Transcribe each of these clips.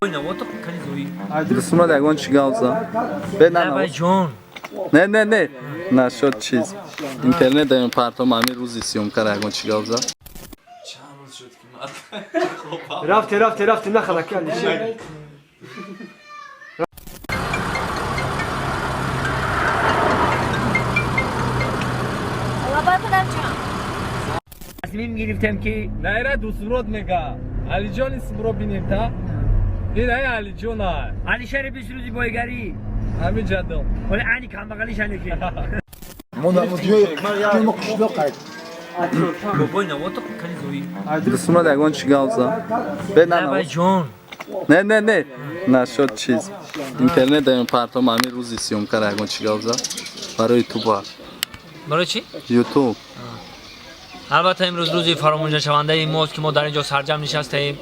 Дусмурод, ягон чӣ гап зад? Бе, на Давай навоз. Ҷон. Не, не, не. Нашод чиз. Интернет даем партом ҳамин рӯзи съёмка ра ягон чӣ гап зад? Рафте, рафте, рафте, нахара кали. Лабай, падарҷон. Тасмим гирифтем, ки Найра Дусмурод мега. Алиҷон исмро бинем та. Ин ай Алиҷона. Алишери 20 рӯзи бойгарӣ. Ҳамин ҷадом. Вале ани камбағалиш ане ки. Бобой навото кани зуи. Дусмурод, ягон чӣ гап зад? Бе, на Давай навоз. ҷон. Не, не, не. Нашод чиз. Интернет даем партом ҳамин рӯзи съёмка ра ягон чӣ гап зад? Барои ютуба. Барои чӣ? Ютуб. Албатта, имрӯз рӯзи фаромӯшнашавандаи мост, ки мо дар ин ҷо сарҷам нишастаем.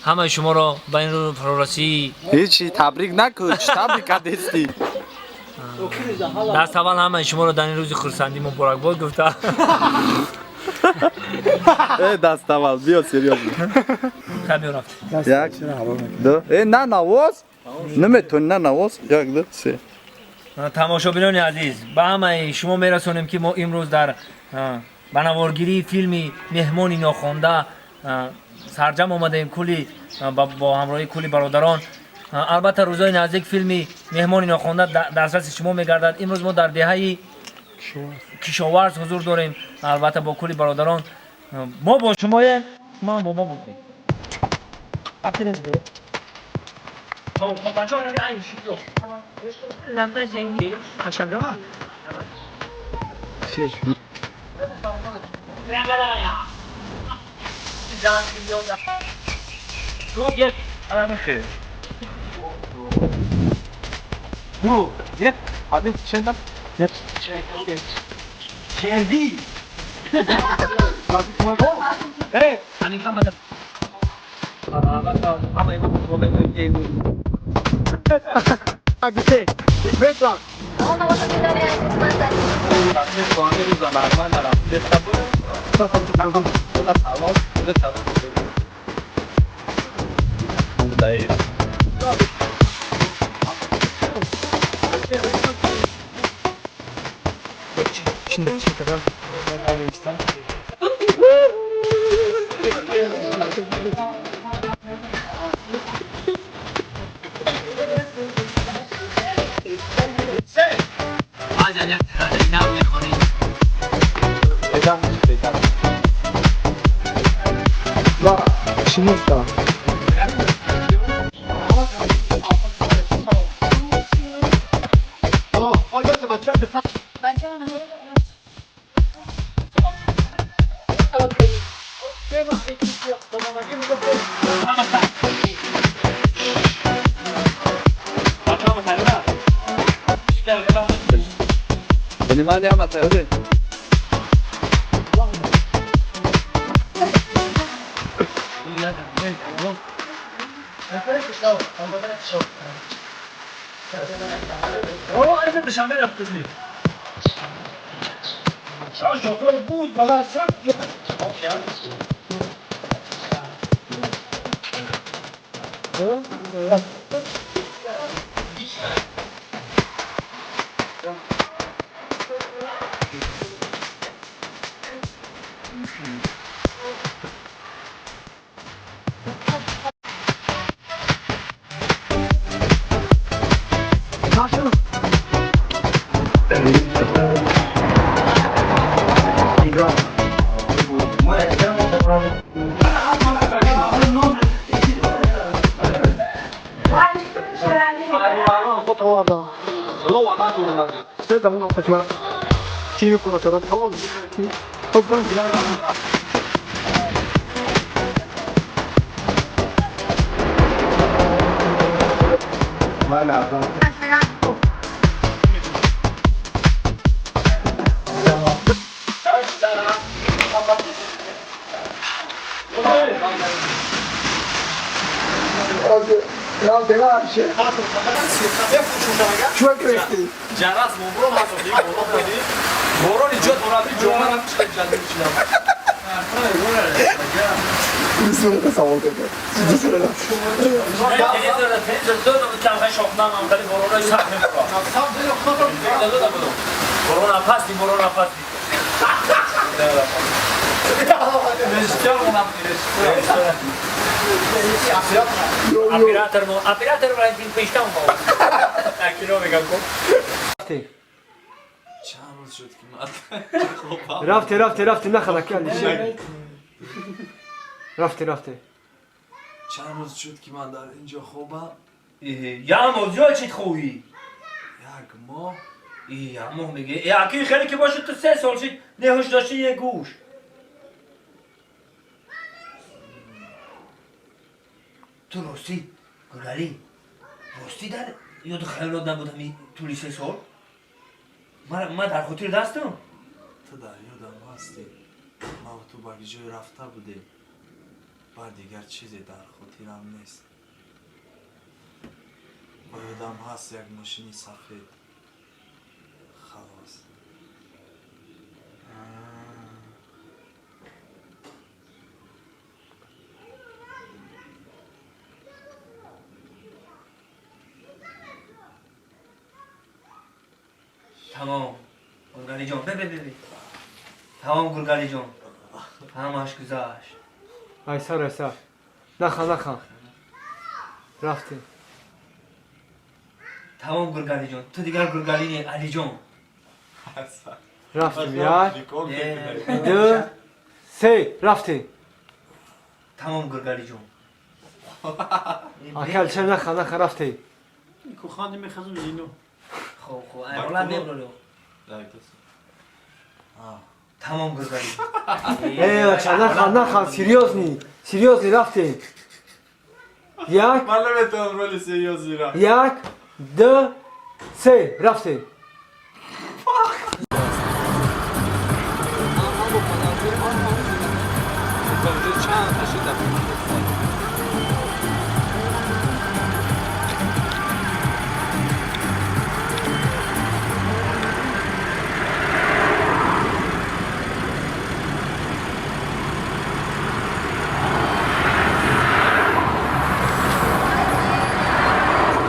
Ҳамаи шуморо ба ин рӯз фарорасии Ҳичи табрик накун, чӣ табрик кардести? Даст аввал ҳамаи шуморо дар ин рӯзи хурсандӣ муборакбод гуфта. Э, даставал, биё, серьёзно. Хай, мерафт. Як, ду. Э, на навоз? Наметони на навоз? Як, ду, се. Тамошобинони азиз, ба ҳамаи шумо мерасонем, ки мо имрӯз дар ба наворгирии филми «Меҳмони нохонда» сарҷам омадаем кулли бо ҳамроҳии кулли бародарон. Албатта, рӯзҳои наздик филми «Меҳмони нохонда» дастраси шумо мегардад. Имрӯз мо дар деҳаи Кишоварз ҳузур дорем, албатта, бо кулли бародарон. Мо бо шумоем, шумо бо мо будем. Борон иҷод мурабби ҷома намишта ҷалб мешидам. Оператор Валентин пештам бо. Кино мегам ку. Чанд рӯз шуд ки ман Рафте, рафте, рафте, нахала ки Алишер. Рафте, рафте. Чанд рӯз шуд ки ман дар инҷо хобам. Я мавзӯъ чит хоҳӣ? Як моҳ. Як моҳ мегӣ? Аки хеле ки бошад, ту 3 сол шид неҳуш дошти, як гӯш. Ту ростӣ, Гулалӣ, ростӣ дар ёду хаёлот набуд ҳами тӯли 3 сол? Ман дар хотир дастам? Ту дар ёдам ҳастӣ. Ман ту ба ҷой рафта будем. Баъд дигар чизе дар хотирам нест. Ба ёдам ҳаст як мошини сафед. Халос. Тамом, Гургалиҷон, бе бе бе. Тамом, Гургалиҷон. Ҳамаш гузашт. Айсар, айсар. Наха, наха. Рафте. Тамом, Гургалиҷон. Ту дигар Гургали не, Алиҷон. Рафтем. Як, ду, се, рафте. Тамом, Гургалиҷон. Аки Алишер, наха, наха, рафте. Кухани мехазм зино. Хоб, хоб, ай, мебролё. Тамом, Гургалиҷон. Э, бача, наха, наха, серьёзный, серьёзный, рафте. Як, Ман наметавонам роли серьёзира. як, ду, се, рафте.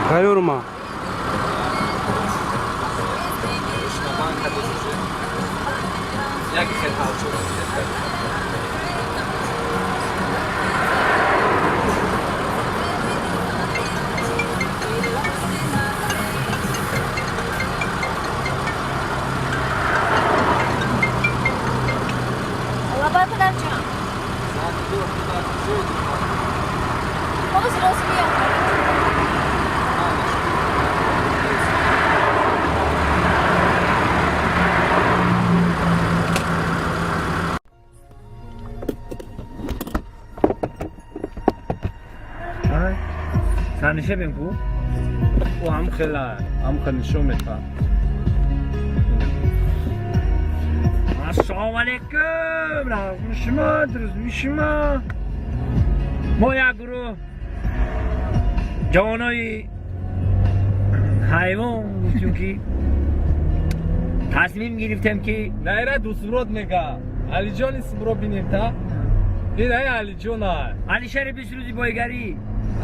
Тайёрма. Лабай падарҷон. Ҳозир, ҳозир меям. Сарнише бин ку? Ӯ ҳам хела, ҳам хел нишон метаҳад. Ассалому алайкум, раҳми шумо, дурустми шумо. Мо як гурӯҳ ҷавонои ҳайвон гуфтем ки тасмим гирифтем ки Найра дӯстмурод мега. Алиҷони симро бинем та. Ин ай Алиҷон ай. Алишери 20 рӯзи бойгарӣ.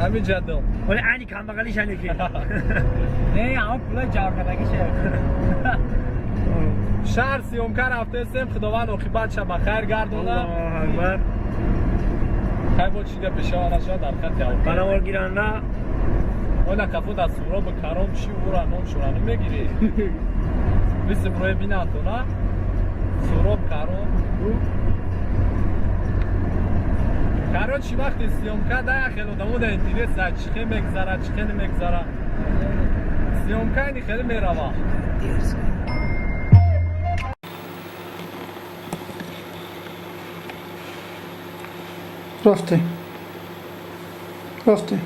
Ҳамин ҷадом. Вале ани камбағалишане ки. Не, ҳама пула ҷавркардагише. Шаҳр съёмка рафтаистем, Худованд оқибатша ба хайр гардона. Аллоҳу акбар. Хай бо чӣ гап пешава нашава дар хати аввал. Ба наворгиранда Ола кафо дар Суроб Каром чӣ ура ном шура намегирӣ. Биси брои бинатона. Суроб Каром. Короче, вақти съёмка да хеле одамо да интерес чӣ хе мегзара, чӣ хе намегзара. Съёмка ини хеле мерава. Рафте. Рафте.